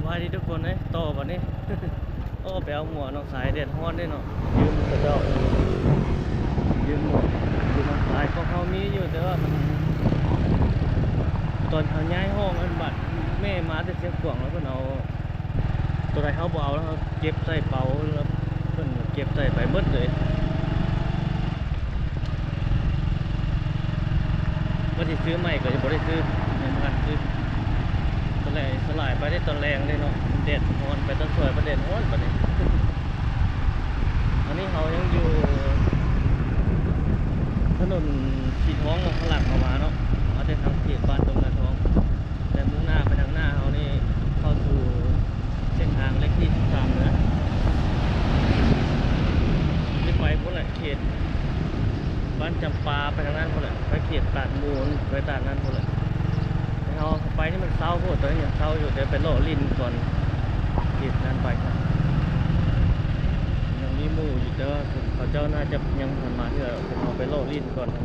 ສະບາຍດີທຸກຄົນເອີຍ ຕໍ່ບັດນີ້ ໂອ້ ໄປເອົາໝວກນ້ອງຊາຍ ແດດຮ້ອນເດ້ເນາະ ຢືມເຂົາເຈົ້າ ຢືມໝວກ ຢືມນ້ອງຊາຍ ຂອງເຮົາມີຢູ່ ແຕ່ວ່າມັນ ຕອນເຮົາຍ້າຍຫ້ອງນັ້ນ ບັດແມ່ມາແຕ່ຊຽງຂວາງ ແລ້ວເພິ່ນເອົາ ໂຕໃດເຮົາບໍ່ເອົາ ແລ້ວເຮົາເກັບໃສ່ເປົາ ແລ້ວເພິ່ນເກັບໃສ່ໄປໝົດເລີຍ. ວ່າຊິຊື້ໃໝ່ກໍຍັງບໍ່ໄດ້ຊື້ ຍັງບໍ່ທັນຊື້. ຕອນແລງສະຫຼາຍໄປໄດ້ຕອນແລງເດ້ເນາະ ແດດຮ້ອນໄປຕອນສວຍ ບັດແດດຮ້ອນບັດນີ້. ອັນນີ້ເຮົາຍັງຢູ່ຖະໜົນສີທອງເນາະ ທາງຫຼັງເຮົາມາເນາະ ມາແຕ່ທາງເຂດບ້ານດົງນາທອງ. ແຕ່ມຸ່ງໜ້າໄປທາງໜ້າເຮົານີ້ ເຂົ້າສູ່ເສັ້ນທາງເລກທີສິບສາມເດີ ຊິໄປພຸ້ນແຫຼະ ເຂດບ້ານຈຳປາ ໄປທາງນັ້ນພຸ້ນແຫຼະ ໄປເຂດຕາດມູນ ໄປຕາດນັ້ນພຸ້ນແຫຼະ. ແຕ່ເຮົາໄປນີ້ມັນເຊົ້າໂພດ ຕອນນີ້ຍັງເຊົ້າຢູ່ ແຕ່ໄປເລາະຫຼິ້ນກ່ອນ ເຂດນັ້ນໄປ ຍັງມີໝູ່ຢູ່ ແຕ່ວ່າເຂົາເຈົ້າໜ້າຈະຍັງບໍ່ທັນມາເທື່ອ ເຮົາໄປເລາະຫຼິ້ນກ່ອນ. ກ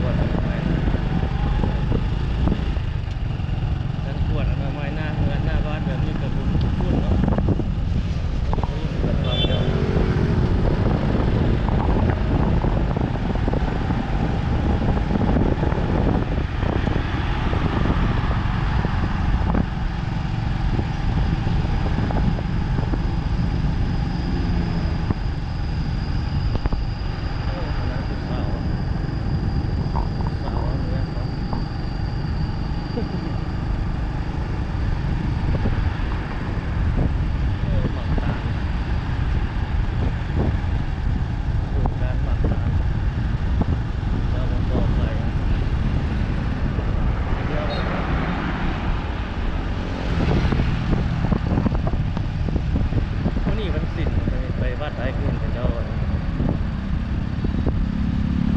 ວດອະນາໄມ ກວດອະນາໄມໜ້າເຮືອນໜ້າບ້ານແບບນີ້ກໍບຸນຄຸນເນາະ. ມື້ນີ້ວັນສິນ ໄປ ໄປວັດ ອ້າຍຄືນເຂົາເຈົ້າ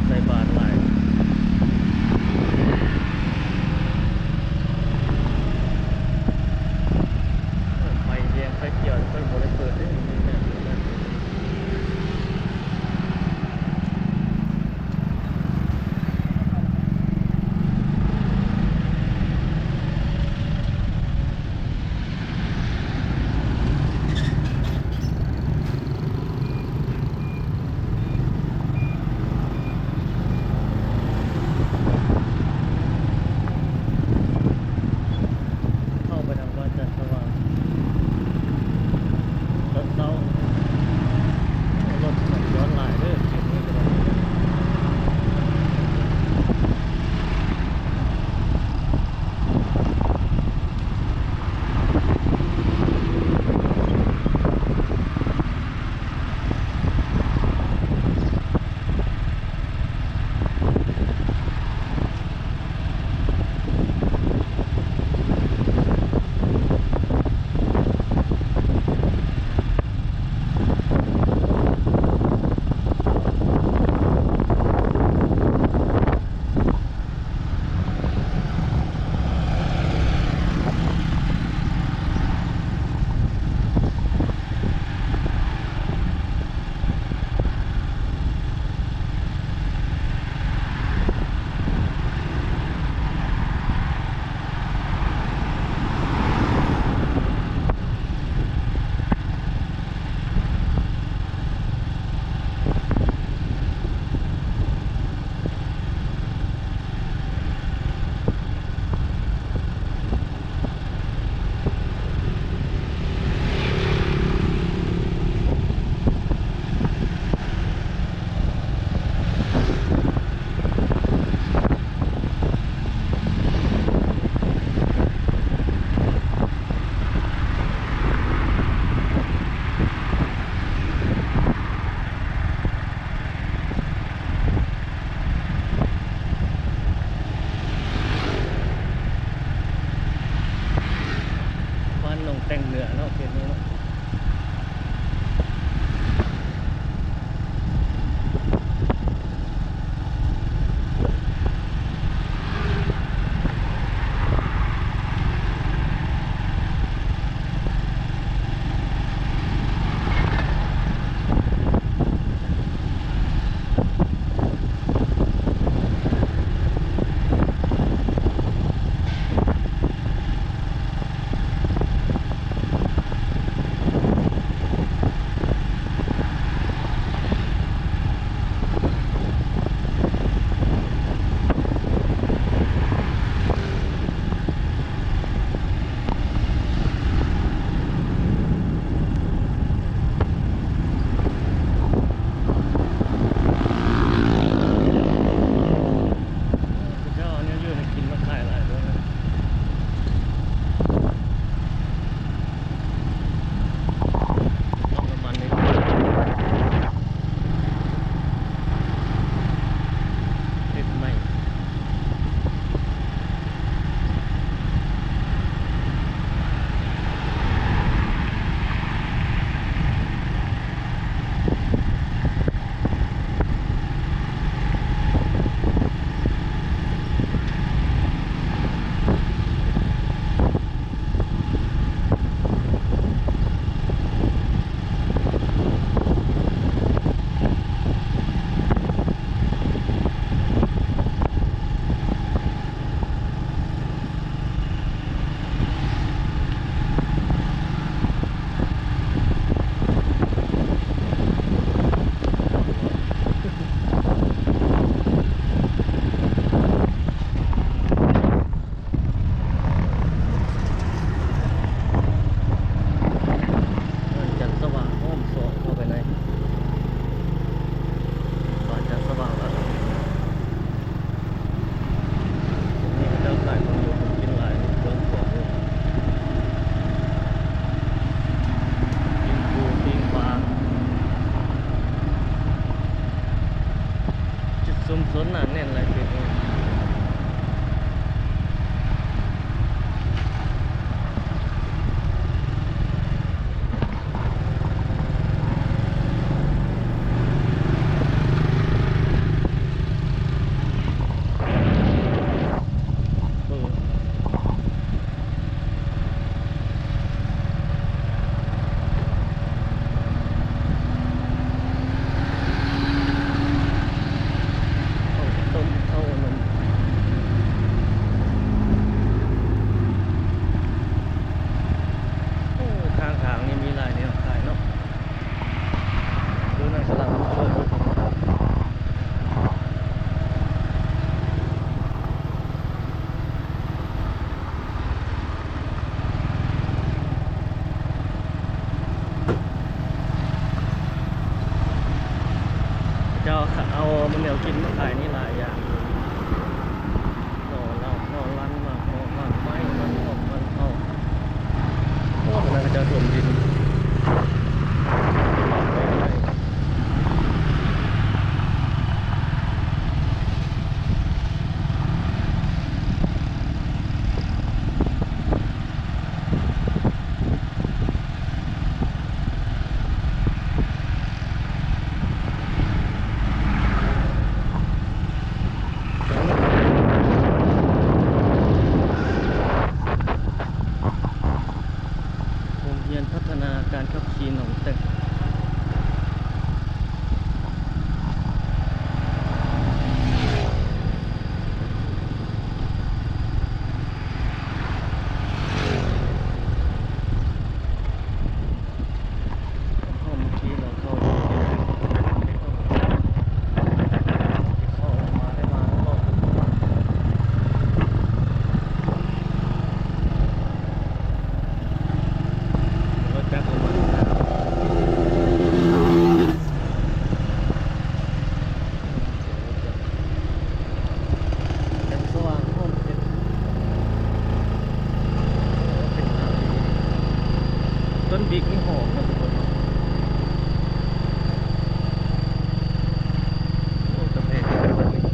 ໃສ່ບາດຫຼາຍ. ໄຟແດງໄຟຂຽວເພິ່ນບໍ່ໄດ້ເປີດເດ້. ເຂົ້າໄປທາງບ້ານຈັນສະຫວ່າງຕອນເຊົ້າ ລົດສັນຈອນຫຼາຍເດີ ເຂດນີ້ກໍໄດ້. ບ້ານໜອງແຕ່ງເໜືອເນາະ ເຂດນີ້ເນາະ. ຊຸມຊົນໜາແໜ້ນຫຼາຍເຂດນີ້. ໂອ້ ທາງຂ້າງນີ້ມີຫຼາຍແນວຂາຍເນາະ. ໂຕນັ້ນກຳລັງເປີດຢູ່. ເຂົາເຈົ້າເອົາແນວກິນມາຂາຍນີ້ຫຼາຍຢ່າງ. ໜໍ່ເຫຼົ່າ ໜໍ່ລັນ ໝາກເໝາະ ໝາກໄມ້ ມັນອອກ ມັນເອົາ. ໂອ້ ອັນນັ້ນເຂົາເຈົ້າຖົມດິນ. ໂຮງຮຽນພັດທະນາການຂັບຂີ່ໜອງແຕັກ. ແສງສະຫວ່າງໂຮມເຈັດ ເປັນທາງດີ. ຕົ້ນບິກນີ້ຫອມເນາະທຸກຄົນເນາະ. ໂອ້ ກາແຟເປັນແບບນີ້. ເ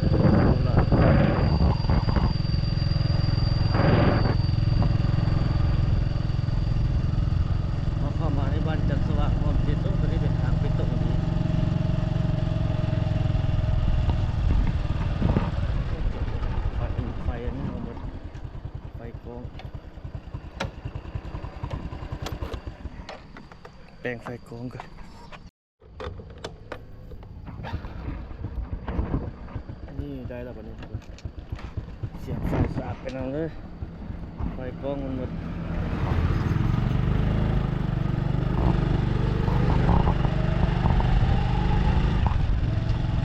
ຮົາເຂົ້າມາໃນບ້ານຈັນສະຫວ່າງ ໂຮມເຈັດ ໂອ້ ຕົວນີ້ເປັນທາງເປັນຕົງດີ. ໄຟ ໄຟອັນນີ້ເອົາໝົດ ໄຟກອງ ແປງໄຟກອງກ່ອນ. ນີ້ໄດ້ແລ້ວບັດນີ້ ສຽບໄຟສາກໄປນຳເລີຍ ໄຟກອງມັນໝົດ.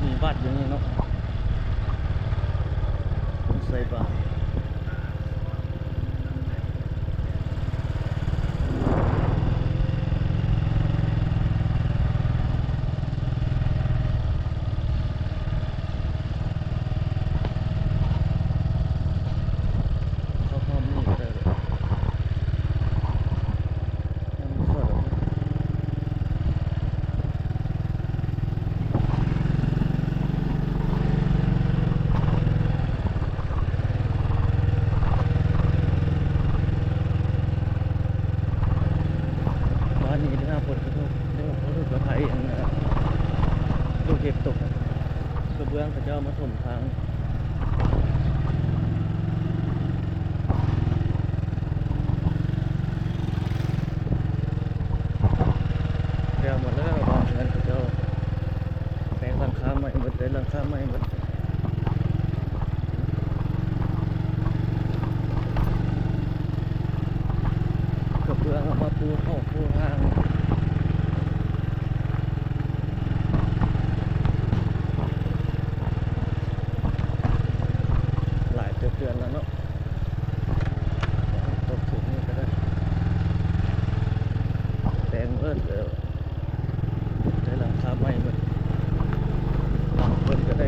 ມີວັດຢູ່ນີ້ເນາະ ໃສ່ບາດ. ເຂົ້າຮ່ວມນີ້ກໍໄດ້ເລີຍ. ບ້ານນີ້ໄດ້ຮັບຜົນກະທົບ ໄດ້ຮັບຜົນກະທົບກັບໄພອັນ ລູກເຫັບຕົກ ກະເບື້ອງເຂົາເຈົ້າມາຖົມທາງ. ແລ້ວໝົດແລ້ວ ບ້ານເຮືອນເຂົາເຈົ້າແປງຫຼັງຄາໃໝ່ໝົດເລີຍ ຫຼັງຄາໃໝ່ໝົດ. ກະເບື້ອງເອົາມາປູເຂົ້າປູທາງ ຫຼາຍເຕີບເດືອນແລ້ວເນາະ. ຕົກສູງນີ້ກໍໄດ້ ແປງເບີດແລ້ວ ໄດ້ຫຼັງຄາໃໝ່ໝົດ ບາງຄົນກໍໄດ້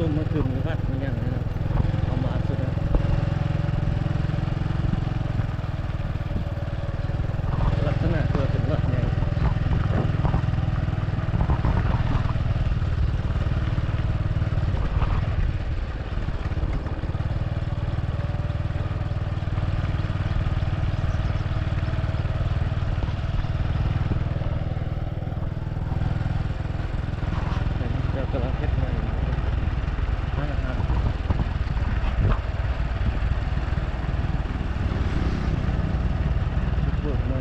ລົມມາຄຶ້ມຢູ່ວັດ ມີຫຍັງນີ້ເນາະ ເອົາມາສຸດແລ້ວ ລັກສະນະຄືວ່າເປັນວັດໃຫຍ່. ເຂົາກຳລັງເຮັດໃໝ່ ຮ້ານອາຫານ ເປີດໃໝ່.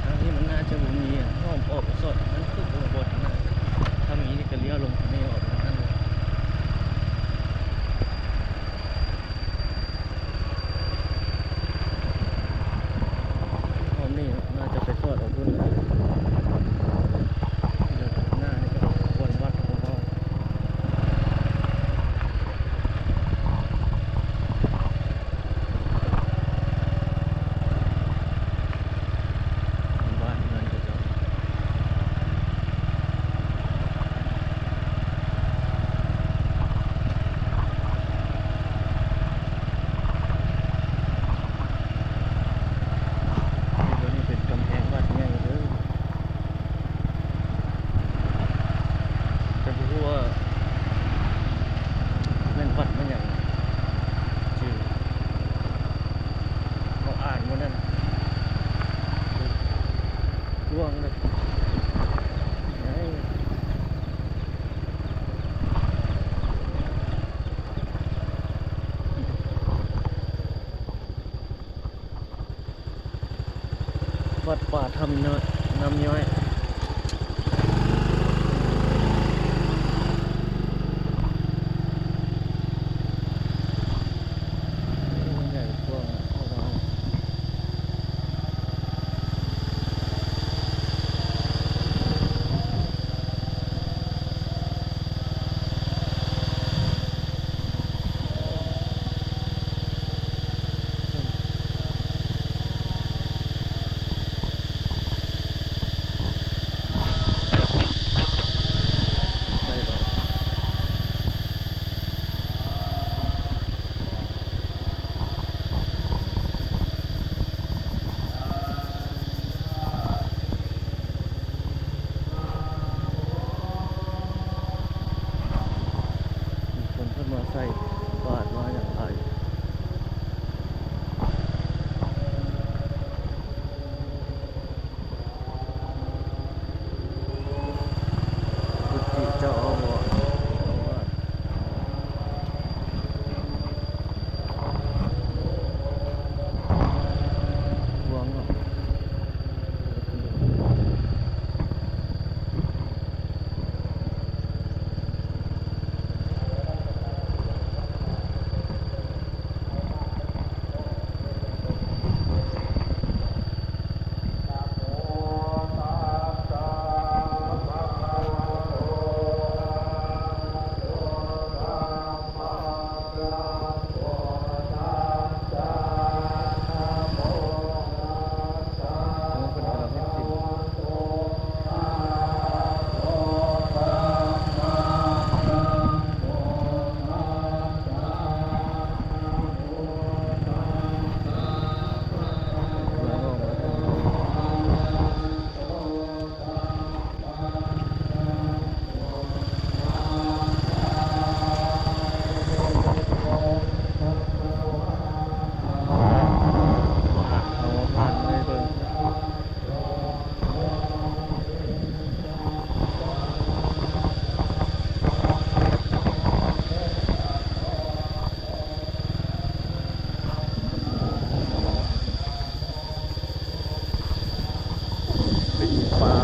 ທາງນີ້ມັນໜ້າຈະບໍ່ມີຫ້ອມອອກສອດ ມັນຄືບໍ່ ບໍ່ທາງນັ້ນ ຖ້າມີນີ້ກະລ້ຽວລົງທາງນີ້ອອກທາງນັ້ນເລີຍ. ຮອບນີ້ໜ້າຈະໄປສອດເອົາພຸ້ນແຫຼະ ເດີນໜ້ານີ້ກະບ່ອນວັດຂອງເຮົາ. ບ້ານເຮືອນເຂົາເຈົ້າ ໂຕນີ້ເປັນກຳແພງວັດໃຫຍ່ເດີ. ແຕ່ບໍ່ຮູ້ວ່າແມ່ນວັດແມ່ນຫຍັງ ຊື່ເຮົາອ່ານມື້ນັ້ນ ກວ້າງເລີຍ. ວັດປ່າທຳນ້ຳຍ້ອຍ.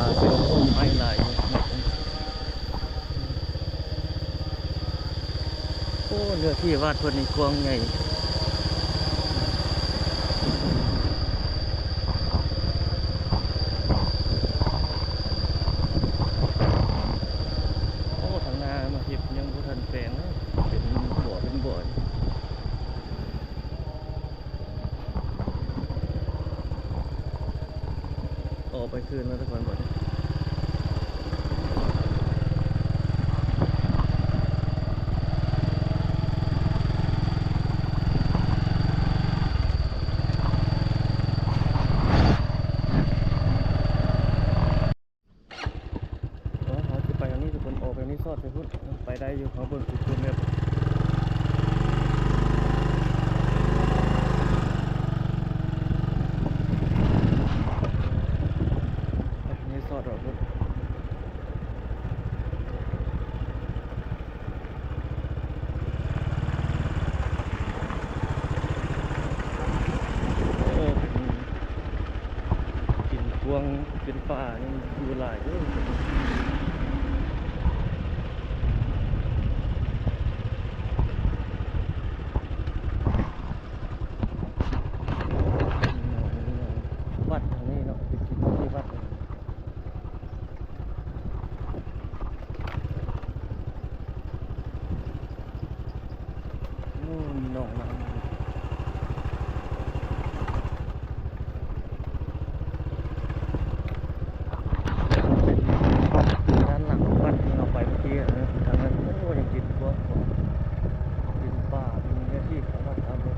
ໄຟໄໝ້ຫຼາຍຢູ່. ໂອ້ ເນື້ອທີ່ວັດເພິ່ນນີ້ກວ້າງໃຫຍ່. ໂອ້ ທາງໜ້າມາເຮັດຍັງບໍ່ທັນແປງເນາະ ເປັນບໍ່ເປັນບໍ່. ອອກໄປຄືນແລ້ວທຸກຄົນບັດນີ້. ເອີ ເຮົາຊິໄປທາງນີ້ທຸກຄົນ ອອກໄປນີ້ຊອດໃສ່ພຸ້ນ ໄປໄດ້ຢູ່ ເຮົາເບິ່ງ Google Map ໄປທາງນີ້ຊອດອອກພຸ້ນ. ໂອ້ ເປັນ ເປັນກວາງ ເປັນປາ ຍັງຢູ່ຫຼາຍເດີ. ວັດທາງນີ້ເນາະ ເປັນທີ່ວັດ. ໂອ້ ມີໜອງນ້ຳ ດ້ານຫຼັງວັດທີ່ເຮົາໄປເມື່ອກີ້ ເອີ ທາງນັ້ນ ໂອ້ ຍັງເປັນພວກ ເປັນປ່າ ເປັນເນື້ອທີ່ຂອງວັດເຮົາເລີຍ.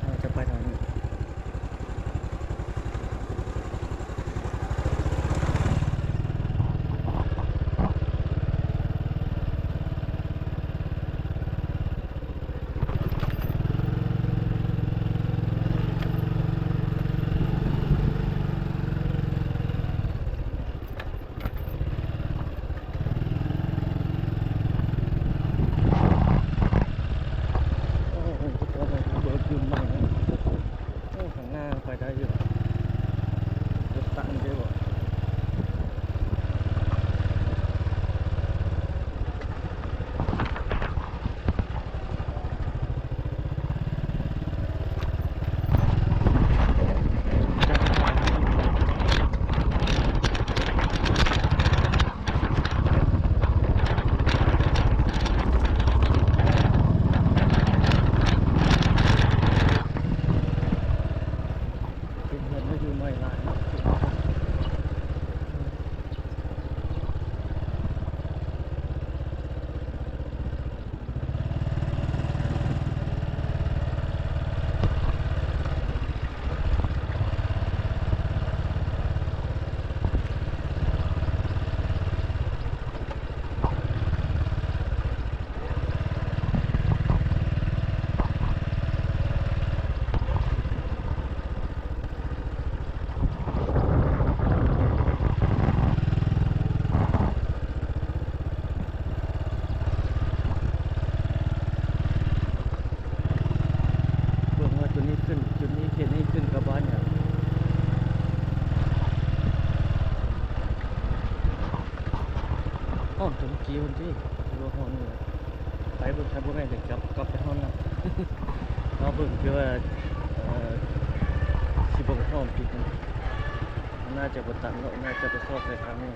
ເຮົາຈະໄປທາງນີ້. ໂອ້ ເບິ່ງຂຶ້ນມາເນາະ ໂອ້ ຂ້າງໜ້າໄປໄດ້ຢູ່ ລົດຕັນໄດ້ບໍ່? ເປັນເຮືອນມາຢູ່ໃໝ່ຫຼາຍເນາະ. ເບິ່ງວ່າຈຸດນີ້ຂຶ້ນ ຈຸດນີ້ ເຂດນີ້ຂຶ້ນກັບບ້ານຫຍັງ? ອ້ອມຕົງກີ້ພຸ້ນຕິ ຫຼືວ່າຮອດນີ້? ໄປເບິ່ງ ຄັນບໍ່ແມ່ນກໍກັບ ກັບໄປຮອດນັ້ນ. ເຮົາເບິ່ງຄືວ່າ ເອີ ຊິບໍ່ຮອດຕິດ ໜ້າຈະບໍ່ຕັນເນາະ ໜ້າຈະໄປຊອກໃສ່ທາງນີ້.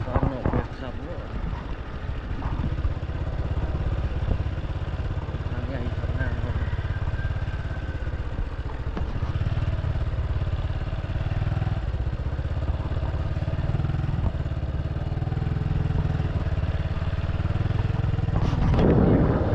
ບ້ານໜອງແບກຄຳເນາະ ທາງໃຫຍ່ທາງງາມເນາະ. ເ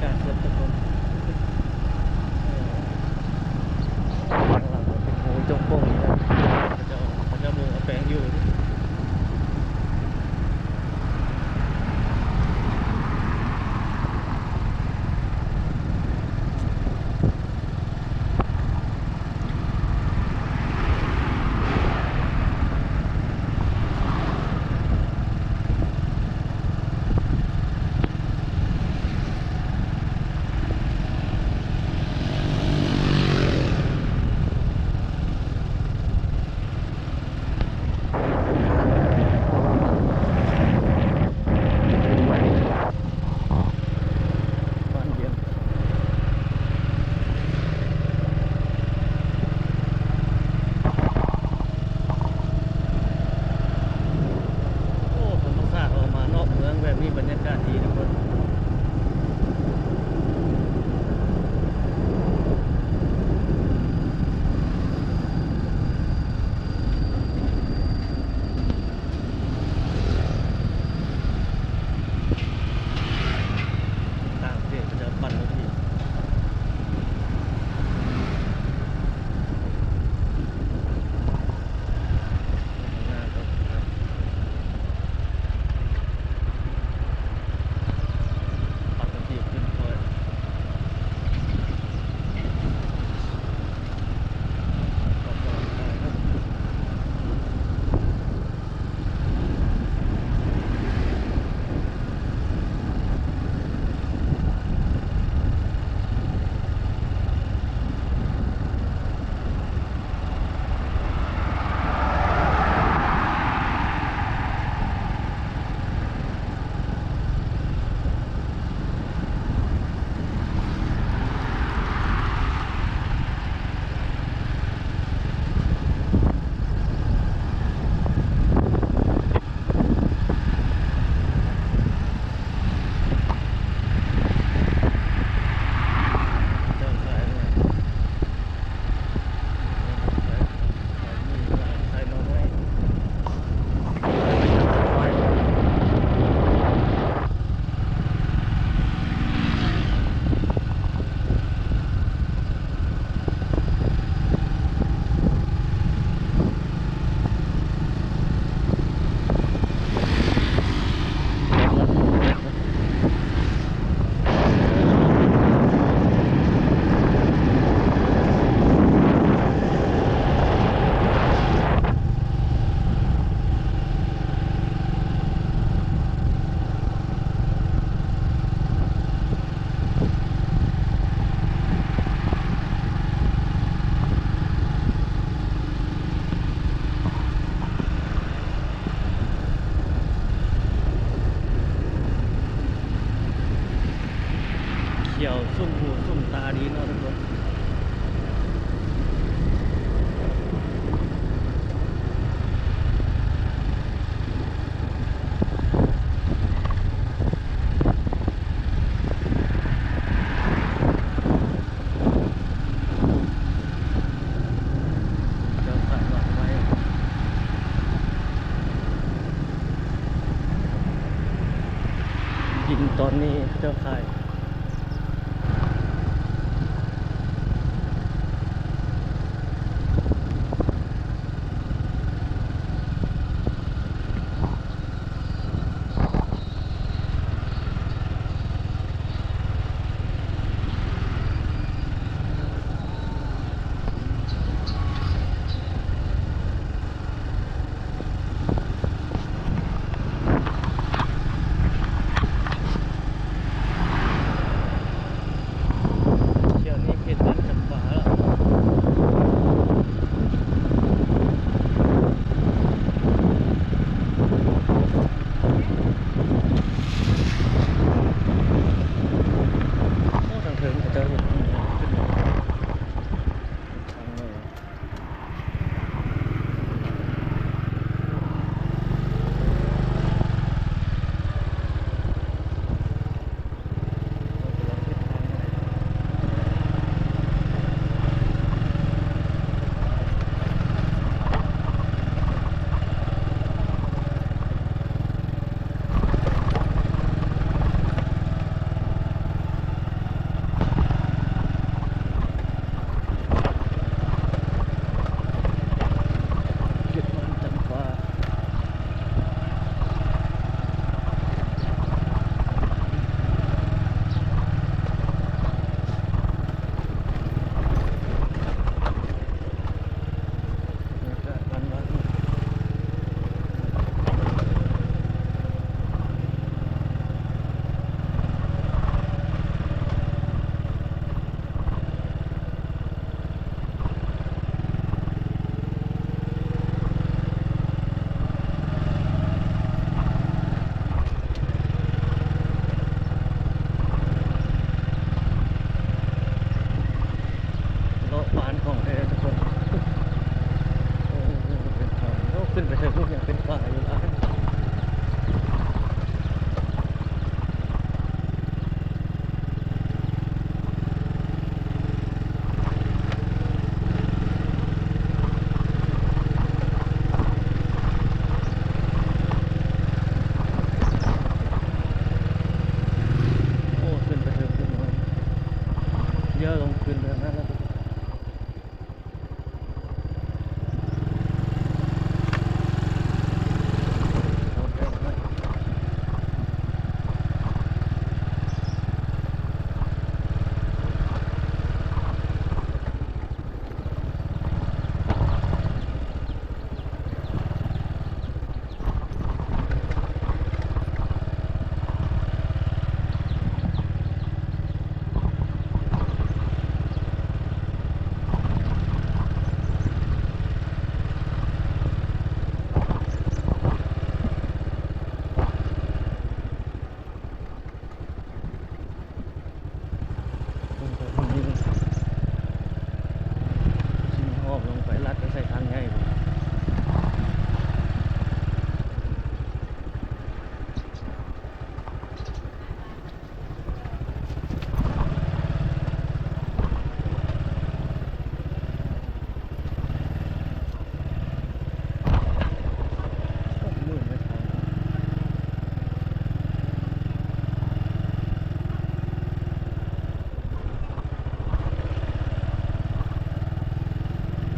ການເພິ່ນທຸກຄົນ ເອີ ຂ້າງຫຼັງເປັນຫູຈົງໂປ່ງນີ້ນະ ເຂົາເຈົ້າ ເຂົາເຈົ້າມຸງເອົາແປ້ງຢູ່. ໂອ້ ທຳມະຊາດອອກມານອກເມືອງແບບນີ້ ບັນຍາກາດດີທຸກຄົນ. ຕ່າງປະເທດເຂົາເຈົ້າປັ່ນລົດຖີບ. ຂຽວສຸ້ມຫູສຸ້ມຕາດີເນາະທຸກຄົນ. ເຈົ້າຂາຍຫວານໄວ້ ດິນຕອນນີ້ເຂົາເຈົ້າຂາຍ. ໂອ້ ທາງເທິງເຂົາເຈົ້າເຮັດຂຶ້ນມາ ທາງເໜືອ. ບ້ານຂອງແທ້ທຸກຄົນ. ໂອ້ ເປັນປ່າ ໂອ້ ຂຶ້ນໄປເຖິງພຸ້ນຍັງເປັນປ່າຢູ່ຫຼາຍ. ໂອ້ ຂຶ້ນໄປເຖິງພຸ້ນເນາະ ດຽວລົງຂຶ້ນເທິງນັ້ນແລ້ວ. ເບິ່ງໄປທາງນີ້ ຊິອ້ອມລົງໄປລັດໄປໃສ່ທາງໃຫຍ່ພຸ້ນ.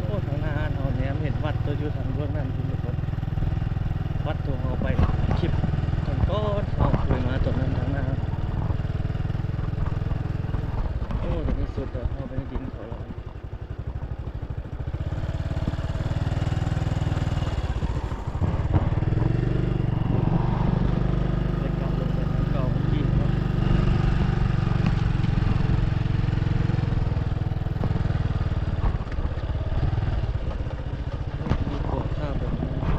ໂອ້ ທາງໜ້າຮ້ານເຮົາແນມເຫັນວັດຕົວຢູ່ທາງເບື້ອງນັ້ນພຸ້ນທຸກຄົນ. ວັດຕົວເຮົາໄປຄລິບກ່ອນໆ ເຮົາເຄີຍມາຕົວນັ້ນທາງໜ້າ. ໂອ້ ຕົວນີ້ສຸດແລ້ວ ເຮົາໄປກິນເຂົ້າແລ້ວ. ໄດ້ກັບລົງໄປທາງເກົ່າເມື່ອກີ້ເນາະ. ມີກວດຂ້າມໄປທາງນັ້ນ.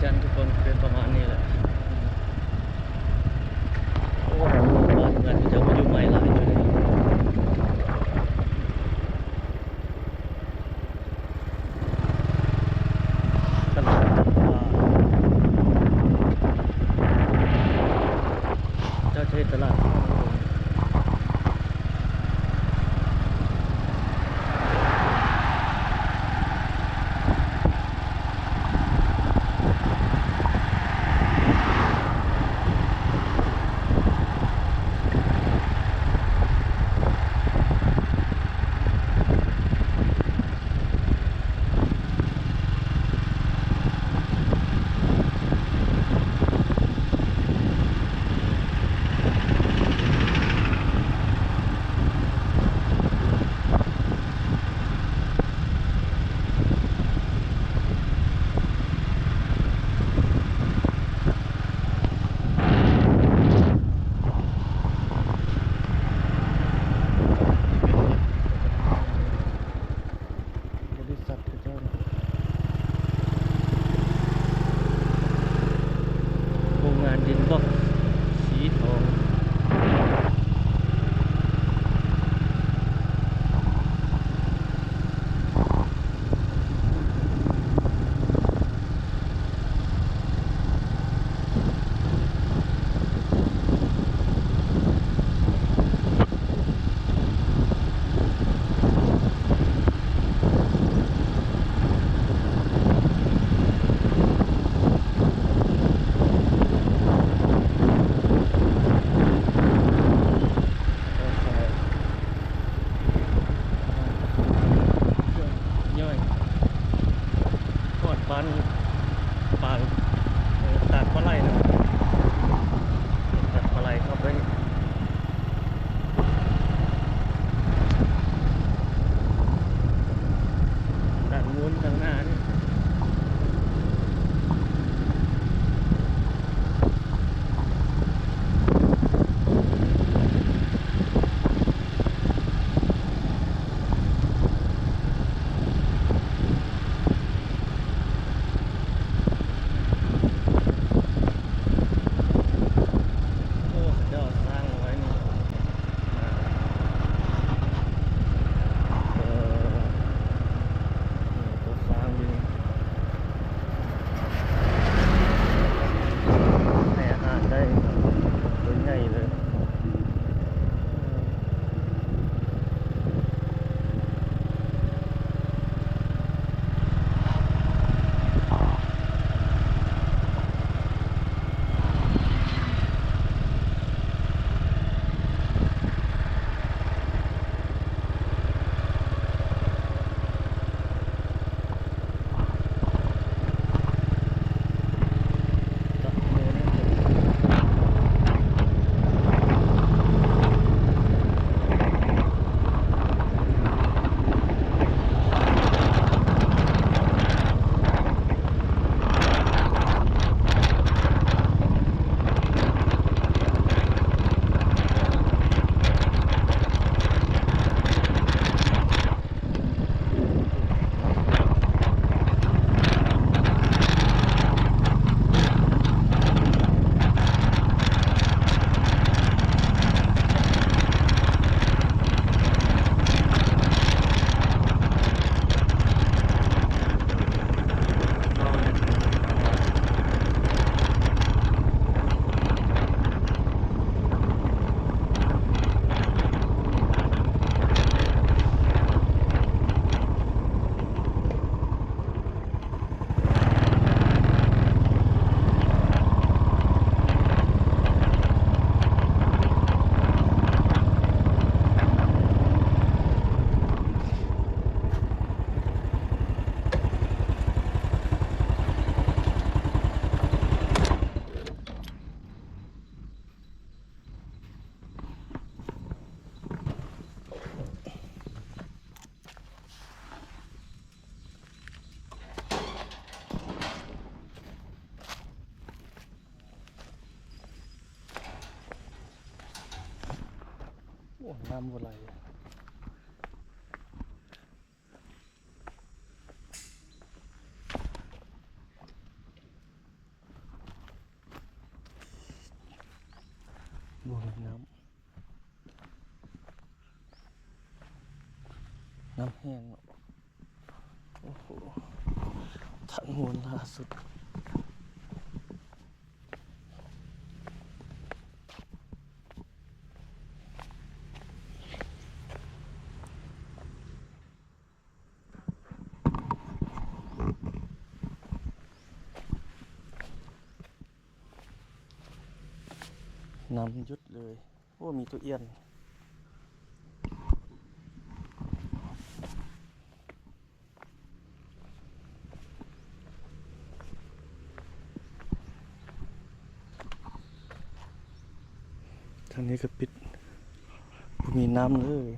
ຈັນທຸກຄົນ ເປັນປະມານນີ້ແຫຼະ. ໂອ້ ບ້ານເຮືອນເຂົາເຈົ້າມາຢູ່ໃໝ່ຫຼາຍຢູ່ເດ. ຕະຫຼາດ ເຈົ້າຈະເຮັດຕະຫຼາດ. ບໍລິສັດເຂົາເຈົ້າ ໂຮງງານດິນບລັອກສີທອງ. ເຄື່ອງຍ່ອຍ ຮອດບ້ານປາງ ເອີ ຕາດປາໄຫຼເນາະ ຕາດປາໄຫຼເຂົ້າໄປ ດ້ານໂນ້ນຂ້າງໜ້ານີ້. ໂອ້ ເຂົາເຈົ້າສ້າງເອົາໄວ້ນີ້ ເອີ ນີ້ ໂຕສ້າງຢູ່ນີ້ ໃຫ້ອາຫານໄດ້ ໂຕໃຫຍ່ເລີຍ. ໂອ້ ນ້ຳບໍ່ໄຫຼ. ນ້ຳ ນ້ຳແຫ້ງເນາະ. ໂອ້ໂຫ ທາດມວນລ່າສຸດ. ນ້ຳຢຸດເລີຍ. ໂອ້ ມີໂຕອ່ຽນ. ທາງນີ້ກໍປິດ ບໍ່ມີນ້ຳເລີຍ.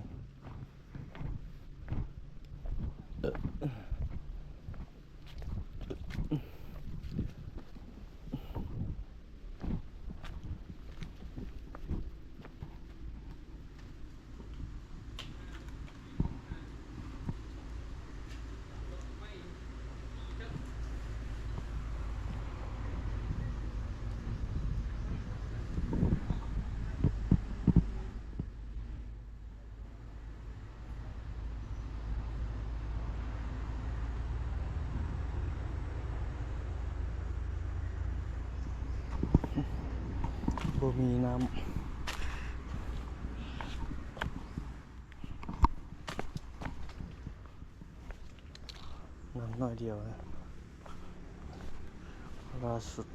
ບໍ່ມີນ້ຳ. ນ້ຳໜ້ອຍດຽວນະ ລ່າສຸດ.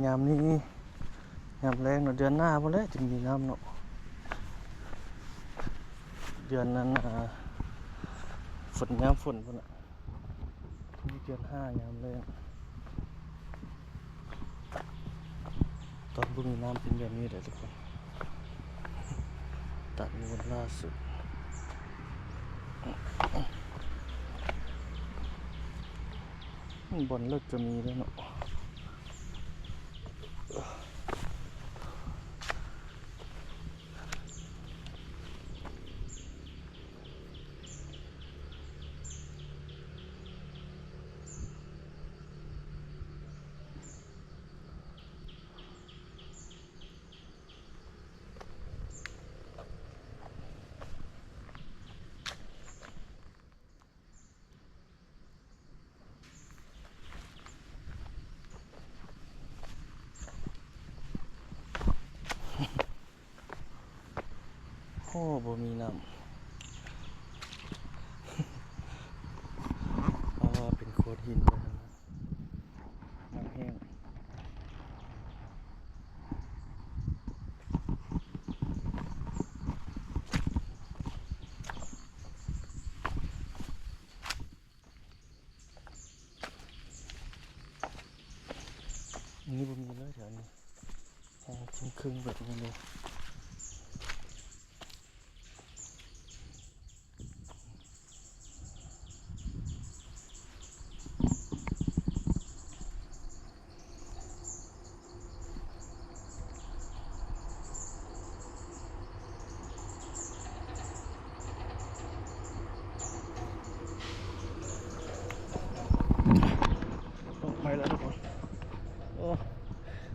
ຍາມນີ້ ຍາມແລ້ງເນາະ ເດືອນໜ້າພຸ້ນແຫຼະຈຶ່ງມີນ້ຳເນາະ ເດືອນນັ້ນ ອ່າ ຝົນ ຍາມຝົນພຸ້ນນະ ນີ້ເດືອນຫ້າຍາມແລ້ງ ຕອນບໍ່ມີນ້ຳເປັນແບບນີ້ແຫຼະທຸກຄົນ. ຕັດງວດລ່າສຸດ ບ່ອນເລິກກໍມີເດ້ເນາະ. ໂອ້ ບໍ່ມີນ້ຳ ເພາະວ່າເປັນໂຂດຫີນໄປທາງນັ້ນ ນ້ຳແຫ້ງ. ອັນນີ້ບໍ່ມີເລີຍແຖວນີ້ ແຫ້ງເຄິ່ງໆແບບນີ້ເລີຍ. ໄປແລ້ວທຸກຄົນ ໂອ້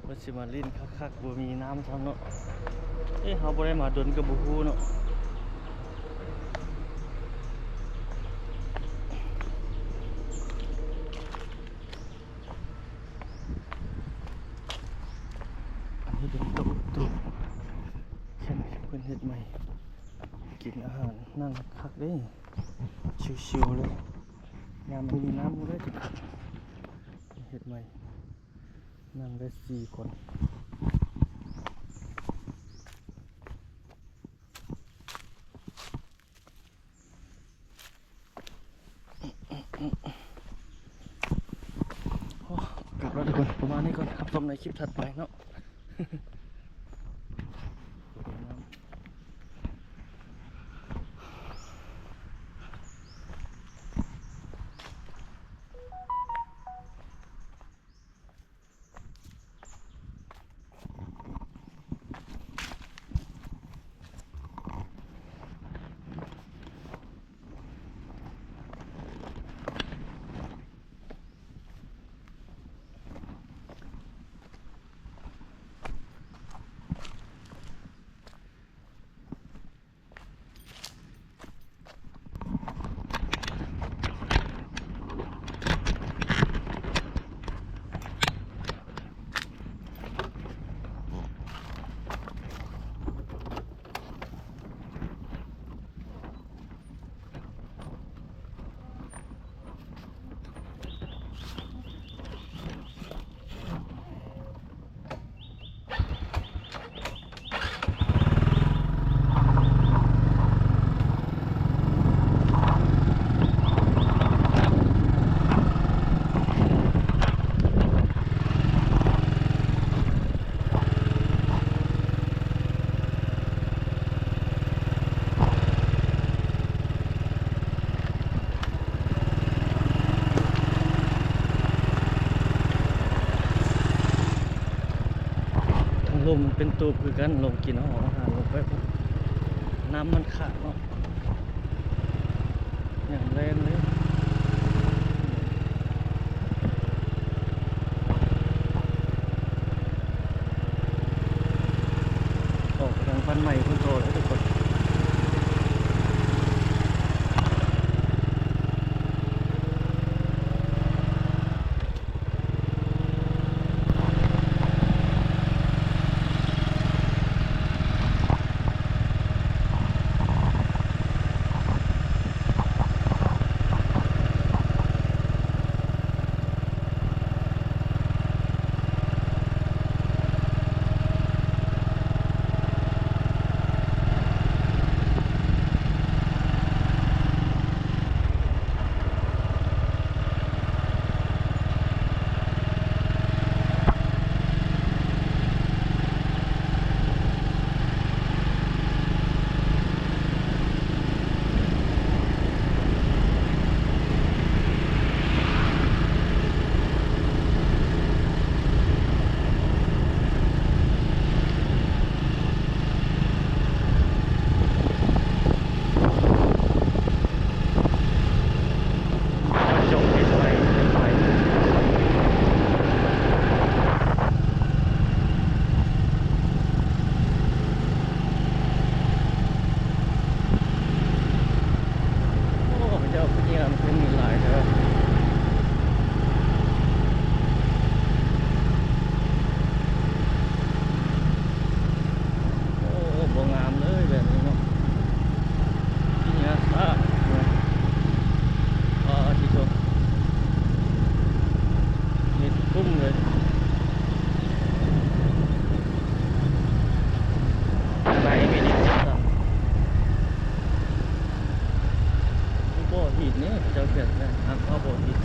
ວ່າຊິມາຫຼິ້ນຄັກໆ ບໍ່ມີນ້ຳຊ້ຳເນາະ. ເອີ ເຮົາບໍ່ໄດ້ມາດົນກໍບໍ່ຮູ້ເນາະ. ອັນນີ້ເປັນໂຕະ ໂຕະແຄມທີ່ເພິ່ນເຮັດໃໝ່ ກິນອາຫານ ນັ່ງຄັກເດ້ ຊິວໆເລີຍ. ຍາມມັນມີນ້ຳບໍ່ໄດ້ ເຮັດໃໝ່ ນັ່ງໄດ້ສີ່ຄົນ. ໂອ້ ກັບແລ້ວທຸກຄົນ ປະມານນີ້ກ່ອນ ຮັບຊົມໃນຄລິບຖັດໄປເນາະ. ໂອ້ ເປັນຕູບຄືກັນ ລົງກິນເອົາອາຫານລົງໄປ ນ້ຳມັນຂາດເນາະ ຍາມແລງເລີຍ. ອອກໄປທາງບ້ານໃໝ່ພຸ້ນຕໍ່ແລ້ວທຸກຄົນ. ໂອ້ ເຂົາເຈົ້າເຫື່ອມັນຂຶ້ນຫຼາຍເດີ. ໂອ້ ບໍ່ງາມເລີຍແບບນີ້ເນາະ. ເຫື່ອຊາກເນາະ. ປາດຕິໂທ ເຮັດກຸ້ມເລີຍ. ໄປໄປດິນຊະ ບໍ່ຫີນນີ້ ເຂົາເຈົ້າຂຽນໃສ່ ຫ້າມເຂົ້າບໍ່ຫີນ.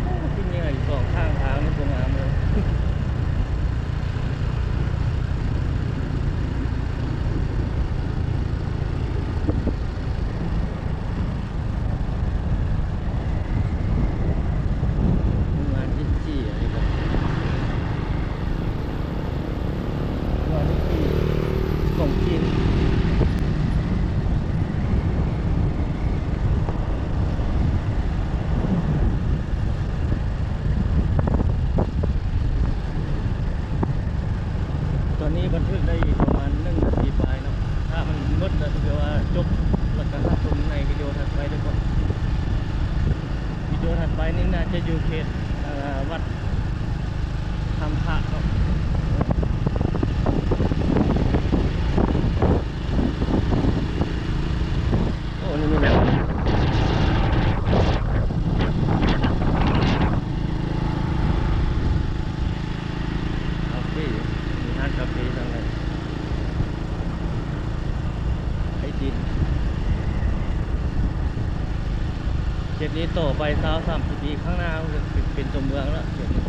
ໂອ້ ຊິເຫຍື້ອຢູ່ສອງຂ້າງທາງນີ້ບໍ່ງາມເລີຍ. ໂຮງງານອິນຈີ ອັນນີ້ກໍ ໂຮງງານອິນຈີຂອງຈີນ. ຕອນນີ້ບັນທຶກໄດ້ອີກປະມານໜຶ່ງນາທີປາຍເນາະ. ຖ້າມັນໝົດແລ້ວຖືວ່າຈົບ ແລ້ວກໍຮັບຊົມໃນວິດີໂອຖັດໄປເດີ້ ທຸກຄົນ. ວິດີໂອຖັດໄປນີ້ໜ້າຈະຢູ່ເຂດ ເອີ ວັດ ທຳພະເນາະ. ໂອ້ ນີ້ແມ່ນຄາເຟ ມີຮ້ານຄາເຟທາງນັ້ນ. ໄອຕິມ ເຂດນີ້ຕໍ່ໄປຊາວສາມສິບປີຂ້າງໜ້າ ເປັນຕົວເມືອງແລ້ວ ເຂດນີ້.